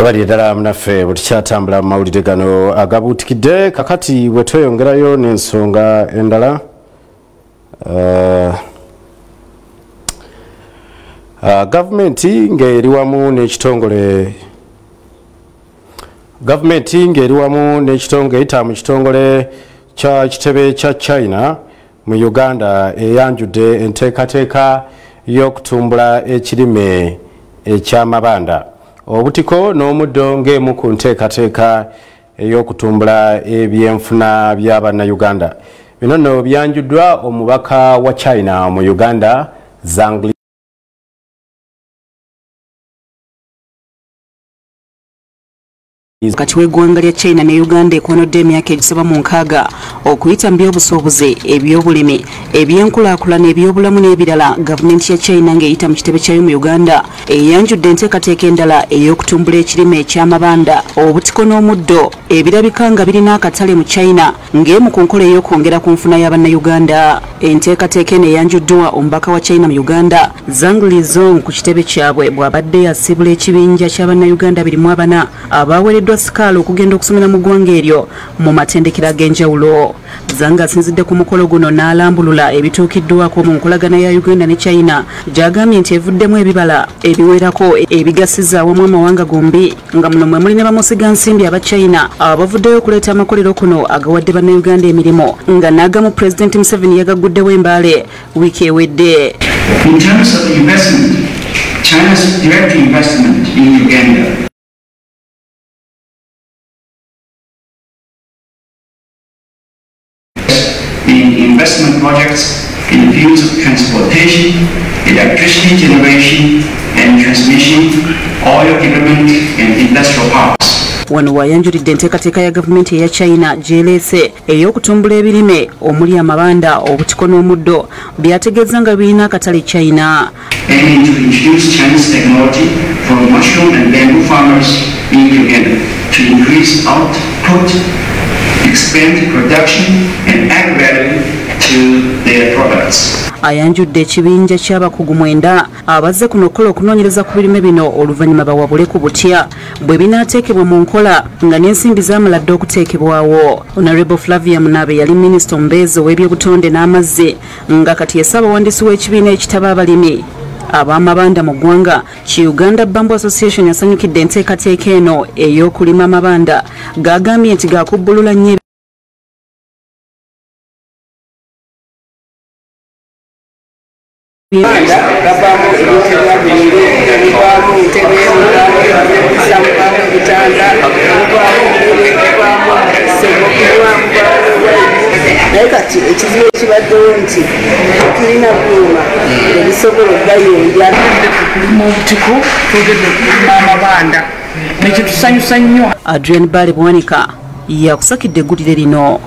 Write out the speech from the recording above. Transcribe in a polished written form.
Webali ddala munaffe bwe tukyatambula mu mawulire gano agabuutikidde. Kakati bwe tweyongerayo n'ensonga endala, gavumenti ng'eri wamu n'ekitongole eyita mu kitongole kya kitebe kya China mu Uganda eyanjudde enteekateeka y'okutumbula ekirime eky'amabanda, obutiko n'omuddo ng'emu ku nteekateeka ey'okutumbula ebyenfuna bya bannayuganda. Bino nno byanjuddwa omubaka wa China mu Uganda, Zhang. Wakati w'eggwanga lya China ne Uganda ekonodde emyaka egisoba mu 60 okuyita mu by'obusuubuzi, ebyobulimi, ebyenkulaakulana, ebyobulamu n'ebirala, gavumenti ya China ng'eyita mu kitebe kyayo mu Uganda eyanjudde enteekateeka endala ey'okutumbula ekirime eky'amabanda, obutiko n'omuddo ebirabika nga birina akatale mu China ng'emu ku nkola ey'okwongera ku nfuna y'abannayuganda. Enteekateeka eno eyanjuddwa omubaka wa China mu Uganda, Zhang Lizong, ku kitebe kyabwe bw'abadde yasiibula ekibinja ky'abannayuganda 24 abaweereddwa sikaala okugenda okusomera mu ggwanga eryo mu matendekero ag'enjawulo. Zhang asinzidde ku mukolo guno n'alambulula ebituukiddwako mu nkolagana ya Uganda ne China, gy'agambye nti evuddemu ebibala ebiwerako ebigasiza awamu amawanga gombi, nga muno mwe muli ne bamusigansimbi aba China abavuddeyo okuleeta amakolero kuno agawadde bannayuganda emirimu, nga n'agamu Pulezidenti Museveni yagagguddewo Embaale wiiki ewedde. In terms of investment, China's direct investment in Uganda in investment projects in the fields of transportation, electricity generation and transmission, oil development and industrial parks. Wano wayanjulidde enteekateeka ya gavumenti eya China gy'ereese ey'okutumbula ebirime omuli amabanda, obutiko n'omuddo byategeeza nga birina akatale China. Aiming to introduce Chinese technology for mushroom and bamboo farmers in Uganda to increase output, expand production and add value to their products. Ayanjudde ekibinja ky'abakugu 9 abazze kuno okukola okunoonyereza ku birime bino oluvannyuma bawabule ku butya bwe binaateekebwa mu nkola nga n'ensimbi zaamala dda okuteekebwawo. Honorable Flavia Munabe yali minisita omubeezi ow'ebyobutonde n'amazzi nga kati ye ssaabawandiisi w'ekibiina ekitaba abalimi ab'amabanda mu ggwanga ki Uganda Bamboo Association yasanyukidde enteekateeka eno ey'okulima amabanda, gagambye nti gaakubbulula nnyo gavaamu ebintu ebya buli ngeri, muvaamu ntebe, muvaamu ebisa, muvaamu ebitanda, muvaamu emmere, muvaamu sebo, muvaamu. Naye kati ekizibu ekibaddewo nti tetulina byuma ebisobola okugayonja. Twogedde ku kulima obutiko, twogedde ku kulima amabanda, nekitusanyusa nnyo. Adrian Bale Bwanika yakusakidde eggulire lino.